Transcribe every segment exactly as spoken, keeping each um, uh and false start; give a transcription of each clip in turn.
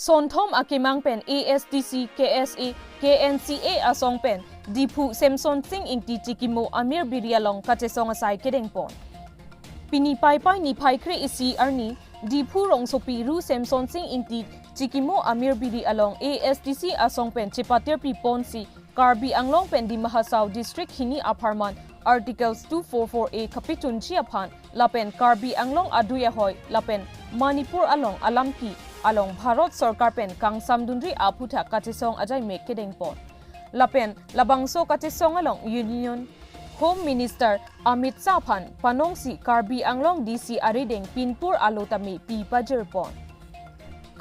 Sonthom akemang pen A S D C, K S A, K N C A asong pen Diphu Semsonsing Ingti chikimo amir biri along kachesong asai kedengpon. Pini Paipai niphai kre-isi arni Diphu rongsopi Ru Semsonsing Ingti chikimo amir biri along A S D C asong pen chepatir piponsi Karbi Anglong pen Dima Hasao District hini apharman Articles two four four A kapechunji aphan lapen Karbi Anglong adui ahoi lapen Manipur along alamki along Bharat Sorkar pen kangsamdunri aphuthak kachesong ajai mek kedengpon. Lapen labangso kachesong along Union Home Minister Amit Shah aphan panongsi Karbi Anglong D C arideng pinpur alo tame pi pajirpon.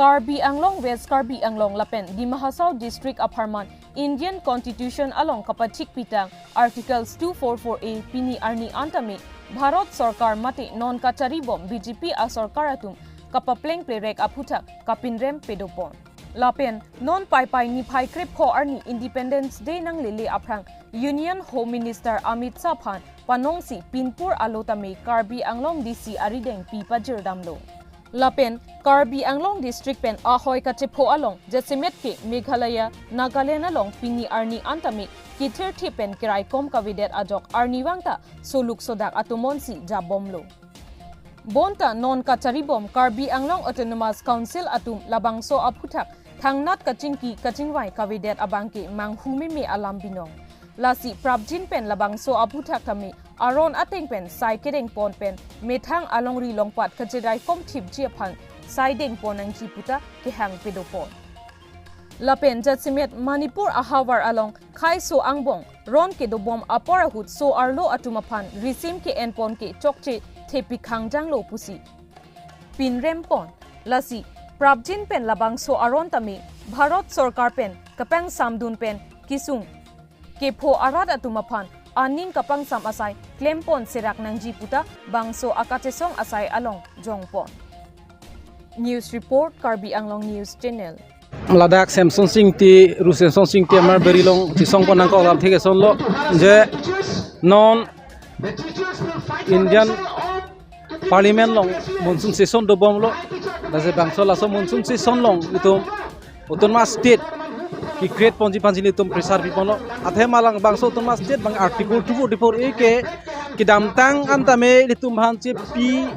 Karbi Anglong, West Karbi Anglong lapen Dima Hasao District apharman Indian Constitution along kapachik pitang Articles two four four A pini arni an tame Bharat Sorkar mate non kacharibom B J P asorkar atum kapapleng plerek aphuthak kapinrem pedopon. Lapen non Paipai niphai krepho arni Independence Day nanglele aphrang Union Home Minister Amit Shah aphan panongsi pinpur alo tame Karbi Anglong D C arideng pi pajirdamlo. Lapen Karbi Anglong District pen ahoi kachepho along jasemet ke Meghalaya, Nagaland along pini arni an tame kithirthe pen keraikom kavedet ajok arnivang ta soluk sodak atum onsi jabomlo. Bonta non kacharibom Karbi Anglong Autonomous Council atum labangso aphuthak thangnat kachingki kachingvai kavedet abangke manghu meme alam binong. Lasi prapjin pen labangso aphuthak tame aron ateng pen sai kedengpon pen methang alongri longpat kacheraikom thipji aphan sai dengpon nangji puta kehang pedopon. Lapen jasemet Manipur ahavar along khaiso angbong ron kedobom apor ahut so-arlo atum aphan risim ke-enpon ke chokche thepi khangjanglo pusi pinrempon. Lasi prapjin pen labangso aron tame Bharat Sorkar pen kapangsamdun pen kisung kepho arat atum aphan aning kapangsam asai klempon serak nangji puta bangso akachesong asai along jongpon. News report, Karbi Anglong News Channel. Ladak Semsonsing Ingti, Ru Semsonsing Ingti amir biri along chesongpon nangkok alamthe ke sonlo je non Indian Parliament along monsoon session dobomlo. Lasi bangso laso monsoon session along itum Autonomous State ke-create ponji aphansi itum pressure piponlo. Athema labangso Autonomous State abang Article two forty-four A ke kedamtang an tame itum aphan chepi,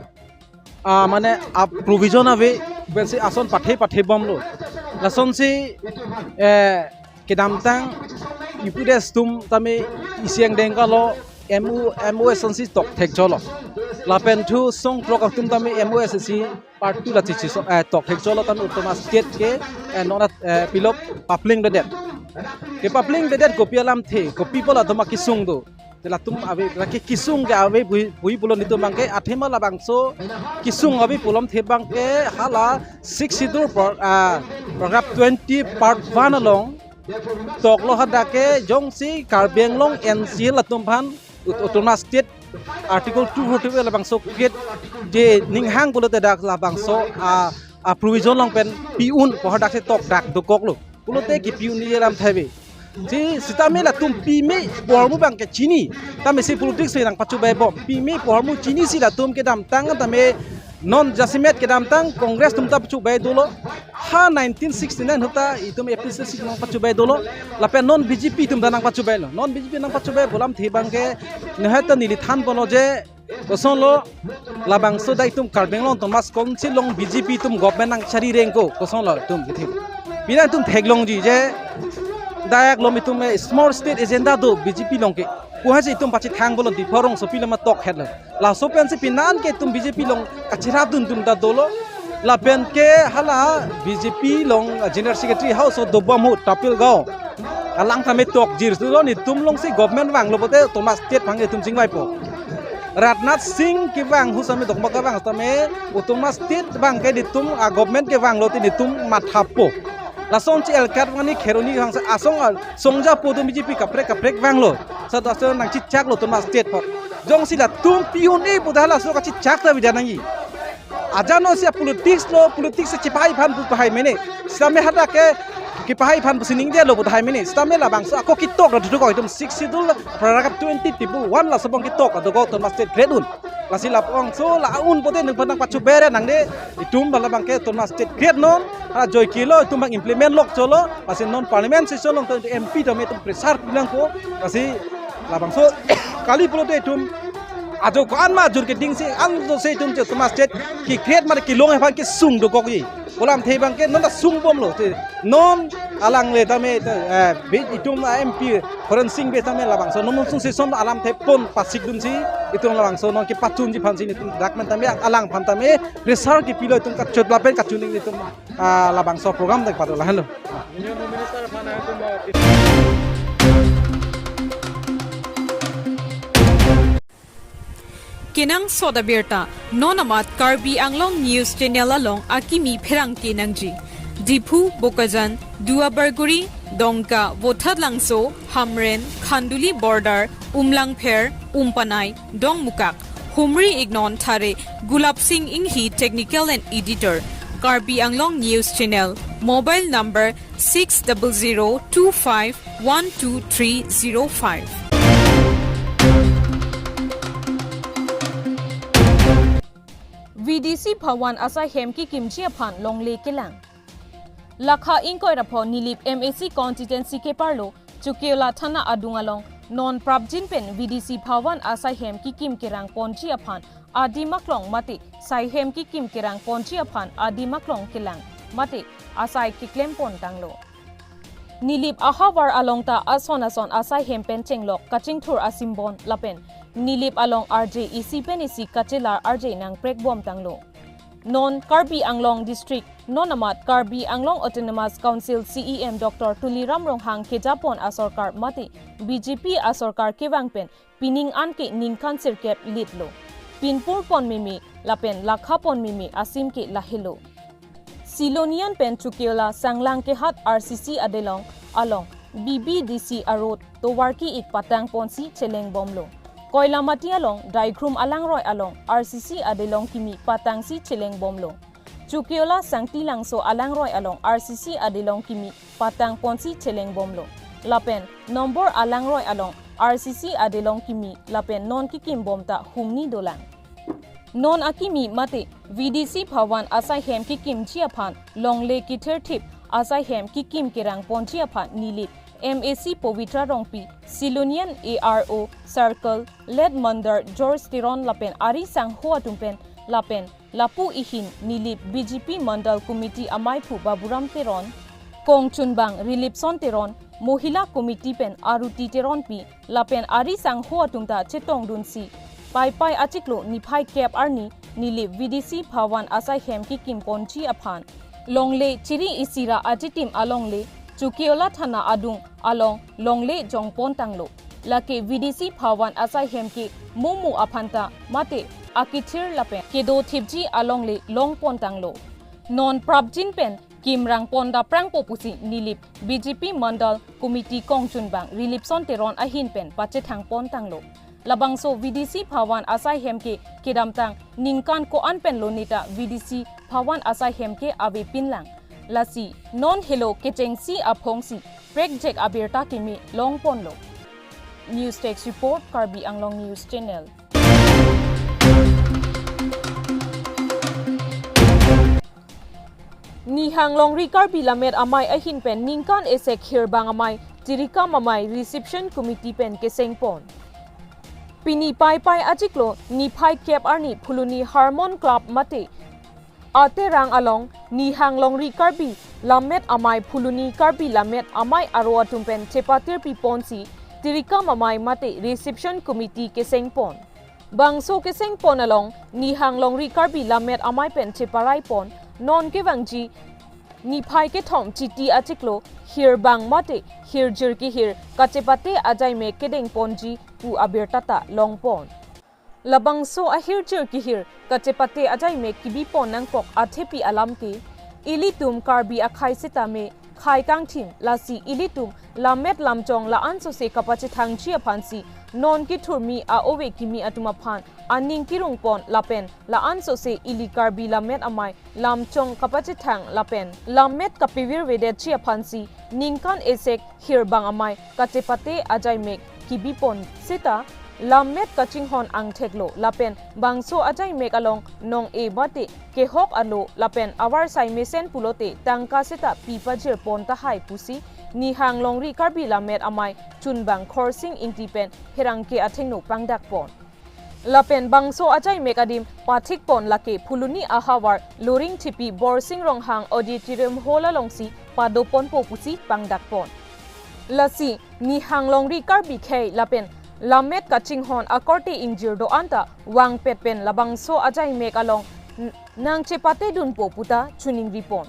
ah, mane a provision ave, pensi ason pathe pathe bomlo. Lasonsi, eh, kedamtang U P D S atum tame isi angdeng kalo M O, M O S ansi tokthek jolo. Lapen thu song throk atum tame M O S si part two la chichi so, eh, tokthek jolo tame Autonomous State ke, eh, nona, eh, pilok paplengledet. Ke paplengledet kopi alamthe, kopi pu latum akesung do. Te latum ave, lake kesung ke ave bui, bui pulo nitum abangke athema labangso kesung ave pulomthe abangke hala Sixth Schedule par-, ah, paragraph twenty part one along toklo hadak ke jongsi Karbi Anglong N C L atum aphan ut-, Autonomous State Article two forty-four labangso create je ninghang pulote dak labangso a, a provision along pen pi-un pu hadak si tokdak dokoklo. Pulote kepi-un-e alamthe ave. Si sitame latum pime pu ahormu abangke chini. Tame si politics si nangpachobai bom. Pime pu ahormu chinisi latum kedamtang tame non jasemet kedamtang Congress atum ta pachobai dolo. Ha nineteen sixty-nine ahut ta itum A P H L C nangpachobai dolo. Lapen non B J P atum ta nangpachobailo. Non B J P nangpachobai pu alamthe abangke nehai ta neli thanponlo je kosonlo labangso dak itum Karbi Anglong Autonomous Council along B J P atum government nangchari rengko, kosonlo itum kithi. Pini itum theklongji je dak along itum, eh, small state agenda do B J P along ke. Pu hasi itum pachethang pulo Diphu rongsopi lama tokhetlo. Laso pensi pini an ke itum B J P along kachira dun dun ta dolo. Lapen ke hala B J P along, ah, General Secretary House o dobom ahut Tapil Gao. Alang tame tokjir sulo nitum alongsi government vanglo pote Autonomous State abang itum chingvaipo. Rajnath Singh kevang ahut sami dokma kevang tame Autonomous State abangke nitum, ah, government kevanglo te nitum mathapo. Lasonsi L K Advani Kheroni kevang sa asong, ah, songja pu atum B J P kaprek kaprek vanglo. Sa ta so nangchichaklo Autonomous State apot. Jongsi latum pi-un-e pu ta laso kachichak ta bida nangji. Ajano si a politics lo, politics si chepahai aphan pu pahai mene. Sitame hadak ke kepahai aphan pusi ningjelo pu tahai mene. Sitame labangso ako ketok ra dudu ko itum Sixth Schedule paragraph twenty table one laso abang ketok ra do ko Autonomous State create un. Lasi labangso la-un pote nangphan nangpachuber nangde, itum bala abangke autonomous state create non, ha joike lo itum abang implement lok cholo, lasi non parliament session along to M P tame itum pressure pinangko, lasi labangso kali pulote itum ajo ko-an ma ajur keding si, anso se itum che autonomous state ke-create mane kelong aphan kesung dokokji. Pu alamthe abangke non ta sungbomlo, te non alangle tame, eh, bi itum a M P Horen Sing Bey tame labangso non monsoon session alamthe pon pasikdunsi, itum labangso non kepachunji aphansi itum dak men tame alangphan tame pressure kepilo itum kachot lapen kachunning itum, ah, labangso program dak patu lahenlo. Kenangsot abirta, non amat Karbi Anglong News Channel along akimi pherangke nangji. Diphu, Bokajan, Duarbagori, Dongka, Vothatlangso, Hamren, Khanduli border, Umlangpher, Umpanai, Dongmukak, humri iknon thare, Gulab Sing Inghi technical and editor, Karbi Anglong News Channel, mobile number six double zero two five one two three zero five. V D C Bhawan asai hem kekimji aphan longle kelang. Lakha ingkoi ra pho Nilip M A C constituency keparlo Chokihola thana adung along non prapjin pen V D C Bhawan asai hem kekim kerang ponji aphan adim aklong mate sai hem kekim kerang ponji aphan adim aklong kelang mate asai keklem pon tanglo. Nilip ahavar along ta ason ason asai hem pen chenglok kachingthur asimbon lapen Nilip along arje isi pen isi kachelar arje nangprek bom tanglo. Non Karbi Anglong District, non amat Karbi Anglong Autonomous Council C E M Doctor Tuliram Ronghang kejapon asorkar mate B J P asorkar kevang pen pining an ke ningkan sirkep litlo. Pinpur pon meme lapen lakha pon meme asim ke lahelo. Silonijan pen Chokihola Sanglang kehat R C C adelong along B B D C arot tovar ki-ik patang ponsi cheleng bomlo. Koilamati along Daikhrum alangroi along R C C adelong kimi patangsi cheleng bomlo. Chokihola Sangtilangso alangroi along R C C adelong kimi patang ponsi cheleng bomlo. Lapen Nombor alangroi along R C C adelong kimi lapen non kekim bom ta humni dolang. Non akimi mate V D C Bhawan asai hem kekimji aphan longle kethirthip asai hem kekim kerang ponji aphan Nilip M A C Pavitra Rongpi, Silonijan A R O Circle, Late Mandar George Teron lapen ari sangho atum pen lapen lapu ihin Nilip B J P Mandal Committee amaiphu Baburam Teron, kongchunbang Rilipson Teron, Mohila Committee pen Aruti Teronpi, lapen ari sangho atum ta chetongdunsi, Paipai achiklo niphai kep arni Nilip V D C Bhawan asai hem kekim ponji aphan longle chiri isi ra ajitim alongle Chokihola thana adung along longle jong pon tanglo. Lake V D C Bhawan asai hem ke mumu aphan ta mate akethir lapen kedo thipji alongle long pon tanglo. Non prapjin pen kimrang pon daprangpo pusi Nilip B J P Mandal Committee kongchunbang Rilipson Teron ahin pen pachethang pon tanglo. Labangso V D C Bhawan asai hem ke kedamtang ningkan ko-an pen loneta V D C Bhawan asai hem ke avepinlang. Lasi non helo kechengsi aphongsi prekjek abirta kimi long ponlo. News Desk Report, Karbi Anglong News Channel. Nihang Longri Karbi Lammet Amei ahin pen ningkan esek hirbang amei, tirikam amei Reception Committee pen keseng pon. Pini Paipai achiklo niphai kep arni Phuloni Harmon Club mate Aterang along Nihang Longri Karbi Lammet Amei Phuloni Karbi Lammet Amei aro atum pen chepatirpi ponsi tirikam amei mate Reception Committee keseng pon. Bangso keseng pon along Nihang Longri Karbi Lammet Amei pen cheparai pon non kevangji niphai kethom Chiti achiklo hirbang mate hirjir kehir kachepate ajaimek kedeng ponji pu abirta ta long pon. Labangso ahirjir kehir kachepate ajaimek kebi pon nangkok athepi alam ke, ilitum Karbi akhei setame khei kangthim, lasi ilitum lammet lamchong la-an sose kapachethangji aphansi non kethurmi a-ove kimi atum aphan aning kerung pon lapen la-an sose ili Karbi Lammet Amei lamchong kapachethang lapen lammet kapevirvedetji aphansi ningkan esek hirbang amei kachepate ajaimek kebi pon seta lammet kachinghon angthek lo lapen bangso ajaimek along nong-e bate kehok alo lapen avarsai mesen pulote tangka seta pi pajir pon tahai pusi Nihang Longri Karbi Lammet Amei chunbang Khorsing Ingti pen pherangke athengno pangdak pon. Lapen bangso ajaimek adim pathik pon lake Phuloni ahavar Loringthepi Borsing Ronghang Auditorium Hall alongsi pado ponpo pusi pangdak pon. Lasi Nihang Longri Karbi khei lapen lammet kachinghon akorte ingjir do-an ta vangpet pen labangso ajaimek along n-, nangchepate dunpo puta choningri pon.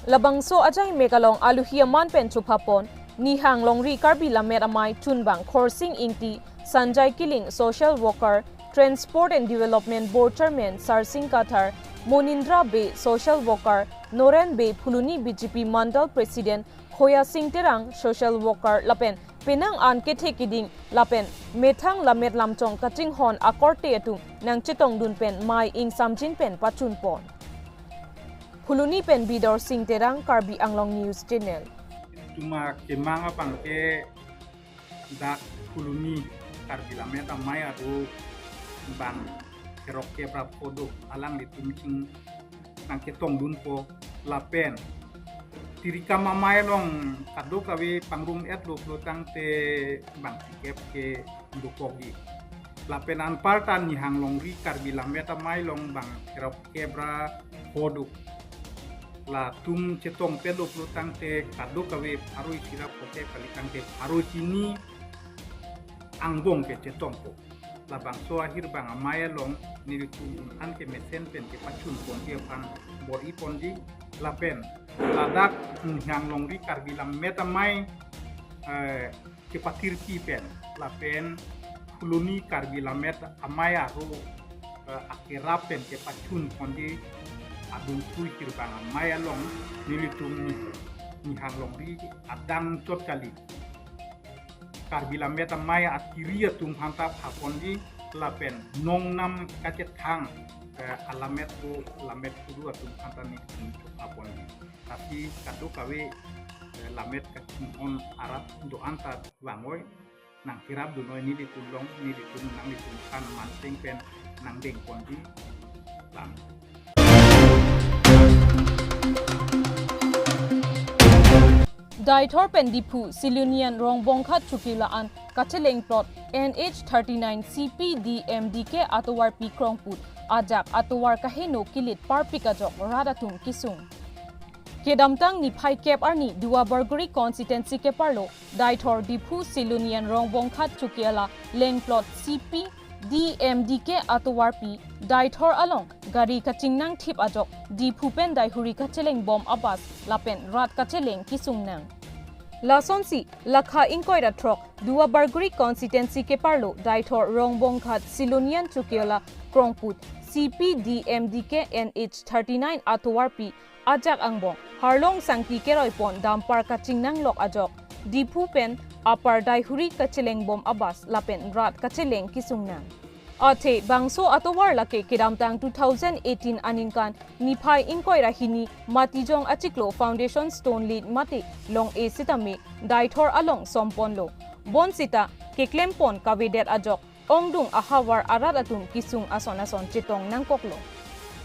Labangso ajaimek along aluhi aman pen chopha pon Nihang Longri Karbi Lammet Amei chunbang Khorsing Ingti, Sanjay Killing, social worker, Transport and Development Board Chairman Sarsing Kathar, Monindra Bey, social worker, Noren Bey, Phuloni B J P Mandal President Khoyasing Terang, social worker lapen penang an kethe kiding lapen methang lammet lamchong kachinghon akorte atum nangchetongdun pen mei ingsamjin pen pachun pon. Phuloni pen Bidorsing Terang, Karbi Anglong News Channel. Tuma kemang abang ke dak Phuloni Karbi Lammet Amei ado bang kerok kebra phodo alanglitum ching nangketongdunpo lapen tirikam amei along kadokave pangrum-etlo pulotangte bang tikep ke dukokji. Lapen anparta Nihang Longri Karbi Lammet Amei along bang kerok kebra phodo latum chetongpetlo pulotangte kadokave pharo isi ra phote palitangte pharo isi hini angbong ke chetongpo. Labangso ahir bang amei along nelitum an ke mesen pen kepachun ponji aphan bor-i ponji lapen ladak Nihang Longri Karbi Lammet Amei, eh, kepatirpi pen lapen Phuloni Karbi Lammet Amei aro, eh, akerap pen kepachun ponji adungthu ahir bang amei along nelitum Ni-, Nihang Longri adang chot kali Karbi Lammet Amei atiri atum aphanta pha ponji lapen nongnam kachethang, eh, alammet pu lammet puru atum aphanta nelitum chopha ponji. Lasi kadokave, eh, lammet kachinghon arat do-an ta vangoi nangkerapdunoi nelitum along, nelitum nanglitum aphan mansing pen nangdeng ponji lang. Deithor pen Diphu Silonijan Rongbongkhat Chokiola an kacheleng plot N H thirty-nine C P D M D K atovarpi krongput ajak atovar kaheno kilit parpik ajok rat atum kesung. Kedamtang niphai kep arni Duar Bagori constituency keparlo Deithor Diphu Silonijan Rongbongkhat Chokiola leng plot C P D M D K atovarpi Deithor along gari kachingnang thip ajok Diphu pen Daihuri kacheleng bom a-bus lapen rat kacheleng kesung nang. Lasonsi lakha ingkoi ra throk Duar Bagori constituency keparlo Deithor Rongbongkhat Silonijan Chokiola krongput C P D M D K N H thirty-nine atovarpi ajak angbong harlong sangti keroi pon dumper kachingnang lok ajok Diphu pen apar Daihuri kacheleng bom a-bus lapen rat kacheleng kesung nang. Athe bangso atovar lake kedamtang two thousand eighteen aningkan niphai ingkoi ra hini Matijong achiklo foundation stone laid mate long-e sitame Deithor along som ponlo. Bonsita keklem pon kavedet ajok ongdung ahavar arat atum kesung ason ason chetong nangkoklo.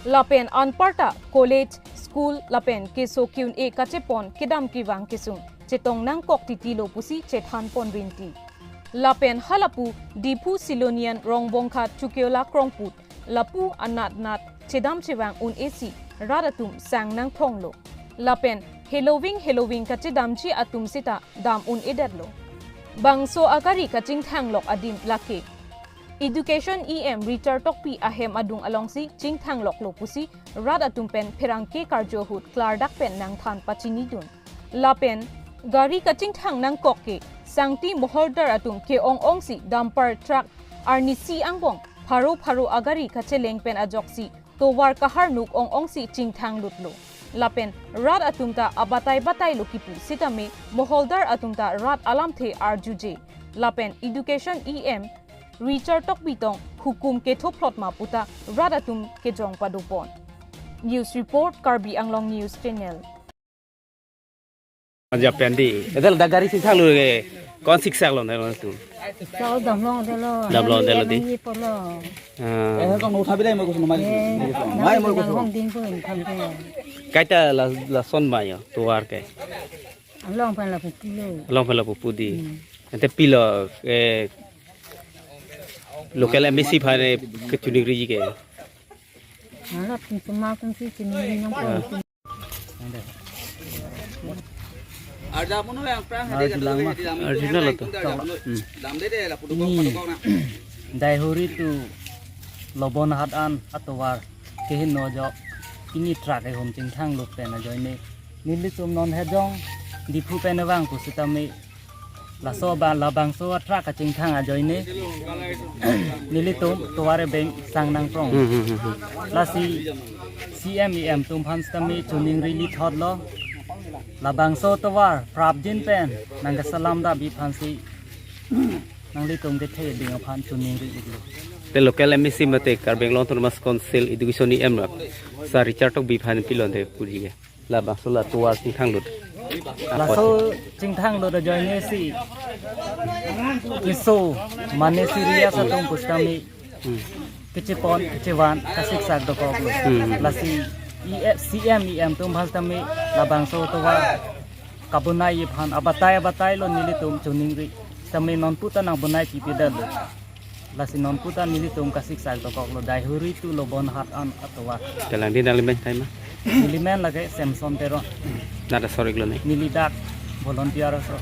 Lapen anparta college, school lapen keso ke-un-e kachepon kedam kevang kesung chetong nangkok titilo pusi chethan pon rinti. Lapen halapu Diphu Silonijan Rongbongkhat Chokiola krongput lapu anat nat chedam chevang un-e si rat atum sang nangthonglo. Lapen heloving heloving kachedamji atum sita dam un-edetlo. Bangso agari kachingthang lok adim lake Education E M Richard Tokbi ahem adung alongsi chingthang loklo pusi rat atum pen pherangke karju ahut klardak pen nangthan pachinidun. Lapen gari kachingthang nangkok ke sangti moholdar atum ke-ong ongsi dumper truck arnisi angbong pharo pharo agari kacheleng pen ajoksi tovar kaharnuk ong ongsi chingthang lutlo. Lapen rat atum ta abatai batailo kipu sitame moholdar atum ta rat alamthe arjuje. Lapen Education E M Richard Tokbi tong hukum ketho phlot ma puta rat atum kejong pado pon. News report, Karbi Anglong News Channel. Aja pendi. Edel da gari sing thanglo ke. Kon siksak lo nai lo tu. Siksak damlongdetlo. Damlongdetlo di. Nangji polo. Ah. Eh, kong uthabi dai mo kusun mai. Eh, mai mo kusun. Hong ding pun kang ke. Kaita la, lason mai yo, tovar ke. Along pen lapu pulo. Along pen lapu pu di. Hmm. Ante pilo, eh, local M A C aphan kechoningri ke. Malah pun semua kan si choningri nang pun. Arja puno yang prang. Arju lang ma. Arju na lo to. Hmm. Dam de de lapu dokok, ini patok na. Daihuri to Lobonhat an atovar kehingno ajok pini truck ahum chingthanglo pen ajoine nelitum non hejong Diphu pen vang pusitame laso ba labangso a truck kachingthang ajoine nelitum tovar abeng sang nangprong. Hmm, hmm, hmm, hmm. Lasi C M E M atum aphan sitame choningri lithotlo. Labangso tovar prapjin pen nangkeselam dapji aphansi nanglitum kethe ding aphan choningri iklo. Te local M A C mate Karbi Anglong Autonomous Council Education E M lo. Sir Richard Tokbi aphan pilo ante puji ke. Labangso la tovar chingthanglut. Laso chingthanglut ajoine si keso mane serious atum pusitame. Hmm. Kechepon, kechevan, kasiksak dokoklo. Hmm. Lasi E F, C M E M atum aphan sitame labangso tovar kabonai aphan abatai abatai lo nelitum choningri. Sitame nonpu ta nangbonai chipidetlo. Lasi nonpu ta nelitum kasiksak dokoklo Daihuri to Lobonhat an atovar. Kalang di nangli men thaima? Neli men lake Samson Teron. Nada sorik lo ne? Neli dak volunteer aso.